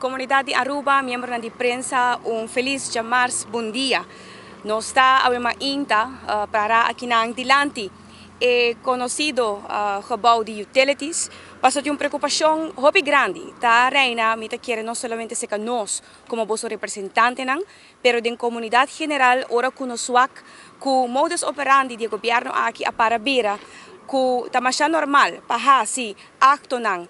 Comunidad di Aruba, miembronan di prensa, un feliz diamars, bon dia. Nos ta awe mainta para akinan dilanti e conocido gebouw di Utilities, pasobra tin un preocupacion hopi grandi ta reina, mi ta kere no solamente cerca nos como boso representantenan, pero den comunidad general ora cu nos wak cu modus operandi di e gobierno aki a para bira cu ta masha normal pa haci actonan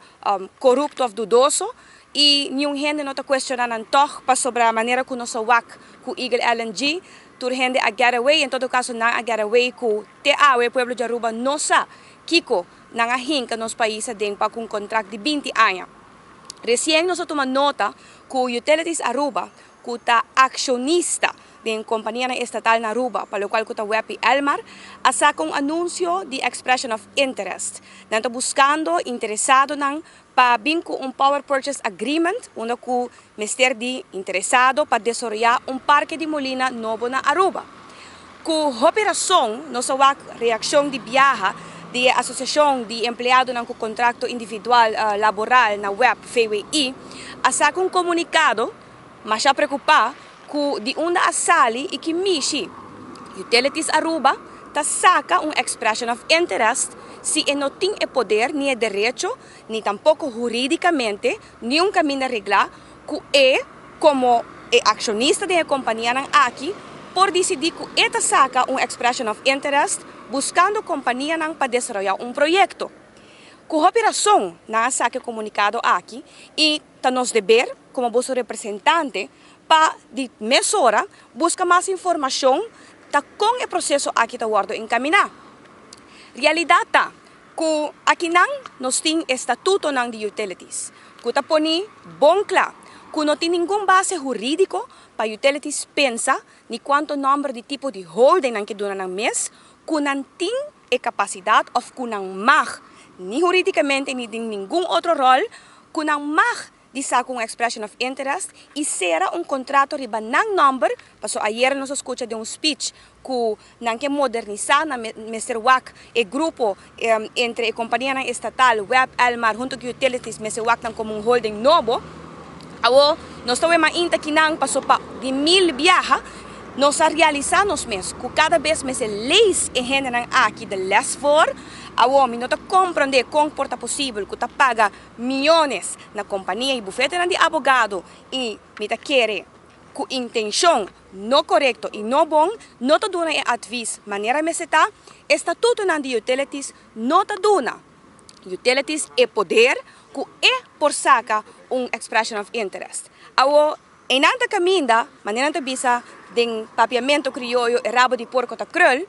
corupto of dudoso y niun hende no ta cuestiona nan toch, pasobra manera cu nos a wak cu Eagle LNG, tur hende a get away, en todo caso nan a get away cu te awe pueblo di Aruba no sa kico nan a hinca nos pais aden pa cu un contract di 20 aña. Recien nos a tuma nota cu Utilities Aruba, cu ta accionista den companianan estatal na Aruba, pa locual cu ta WEB y Elmar, a saca un anuncio di expression of interest. Nan ta buscando interesadonan pa bin cu un power purchase agreement, unda cu mester di interesado pa desaroya un parke di molina nobo na Aruba. Cu hopi rason, nos a wak reaccion di biaha di Asociacion di Empleadonan cu Contrato Individual Laboral na WEB, VWI, a saca un comunicado, masha preocupa cu di unda a sali y ki mishi Utilities Aruba ta saca un expression of interest si e no tin e poder ni e derecho, ni tampoco huridicamente, ni un caminda regla cu e, como e accionista di e companianan aki, por dicidi cu e ta saca un expression of interest buscando companianan pa desaroya un proyecto. Cu hopi rason nan a saca e comunicado aki y ta nos deber, como boso representante, pa di mesora busca mas informacion ta con e proceso aki ta wordo encamina. Realidad ta cu akinan nos tin estatutonan di Utilities, cu ta poni bon cla cu no tin ningun base huridico pa Utilities pensa ni cuanto nomber di tipo di holding nan ke duna nan mes, cu nan tin e capacidad of cu nan mag, ni huridicamente ni den ningun otro rol, cu nan mag di saca un expression of interest y cera un contrato riba nan nomber, paso ayera nos a scucha den un speech cu nan ke modernisa na mester wak e grupo entre e companianan estatal, WEB, Elmar, hunto cu Utilities, mester wak nan como un holding nobo. Awo, nos ta mainta kinan paso pa di mil biaha, nos a realisa nos mes cu cada bes mester lees e hendenan aki de les voor. Awo, mi no ta comprende con por ta posibel cu ta paga miyones na compania y bufetenan di abogado y mi ta kere cu intencion no corecto y no bon, no ta duna e advies manera mester ta. Estatutonan di Utilities no ta duna Utilities e poder cu e por saca un expression of interest. Awo, einan ta caminda, manera ta bisa den papiamento crioyo, e rabo di porco ta krul.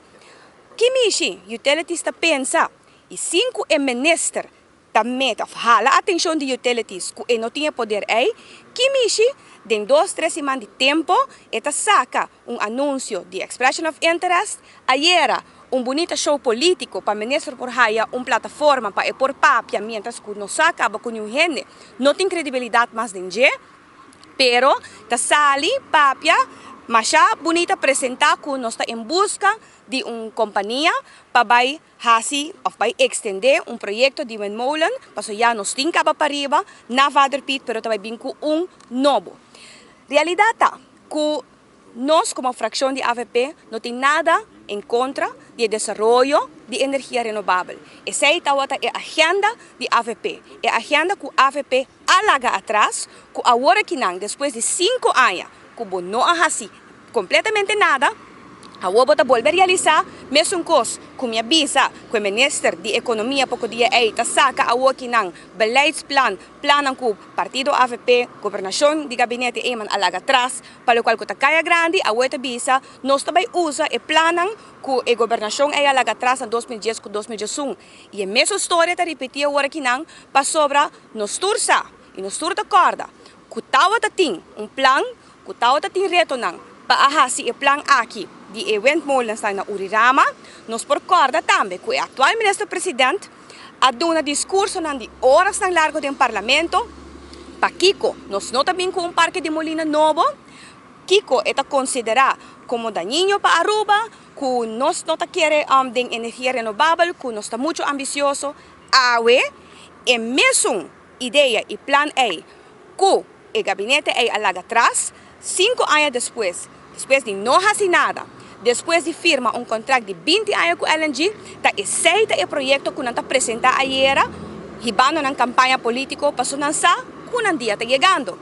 Ki mishi Utilities ta pensa y sin cu e minister ta meta of hala atencion di Utilities cu e no tin e poder ei, ki mishi den 2, 3 siman di tempo e ta saca un anuncio di expression of interest? Ayera un bunita show politico pa minister por haya un plataforma pa e por papia, mientras cu no saca cu ningun hende no tin credibilidad mas den dje, pero ta sali papia masha bunita, presenta cu nos ta en busca di un compania pa bay hasi of bay extende un proyecto di windmolen, paso ya nos tin caba pariba na Vader Piet, pero ta bay bin cu un nobo. Realidad ta cu nos como fraccion di AVP no tin nada en contra di desaroyo di energia renovabel. Esey ta e agenda di AVP. E agenda cu AVP a laga atras, cu awor akinan, despues di 5 aña, cu bo no a hasi completamente nada, awor bo ta bolbe realisa mesun cos cu mi a bisa cu e minister di Economia poco dia ey ta saca awor akinan beleidsplan, planan cu partido AVP, gobernacion di gabinete Eman a laga atras, pa locual cu ta Caya Grandi. Awor ta bisa nos ta bay usa e planan cu e gobernacion ey a laga atras na 2010 cu 2011 y e mesun historia ta ripiti awor akinan, pasobra nos tur sa y nos tur ta corda cu tawata tin un plan, cu tawata tin retonan pa a hasi e plan aki di e windmolens na Urirama. Nos por corda tambe cu e actual minister president a duna discursonan di orasnan largo den parlamento pakico nos no ta bin cu un parke di molina nobo, kico e ta considera como dañino pa Aruba, cu nos no ta kere den energia renovabel, cu nos ta mucho ambicioso. Awe, e mesun idea y plan ey cu e E gabinete ei a laga atras, 5 aña despues, despues di no hasi nada, despues di firma un kontrakt di 20 aña ku LNG, ta esei ta e proyekto ku nan ta presentá ayera, hibando na kampaña polítiko, paso nan sa ku nan dia ta yegando.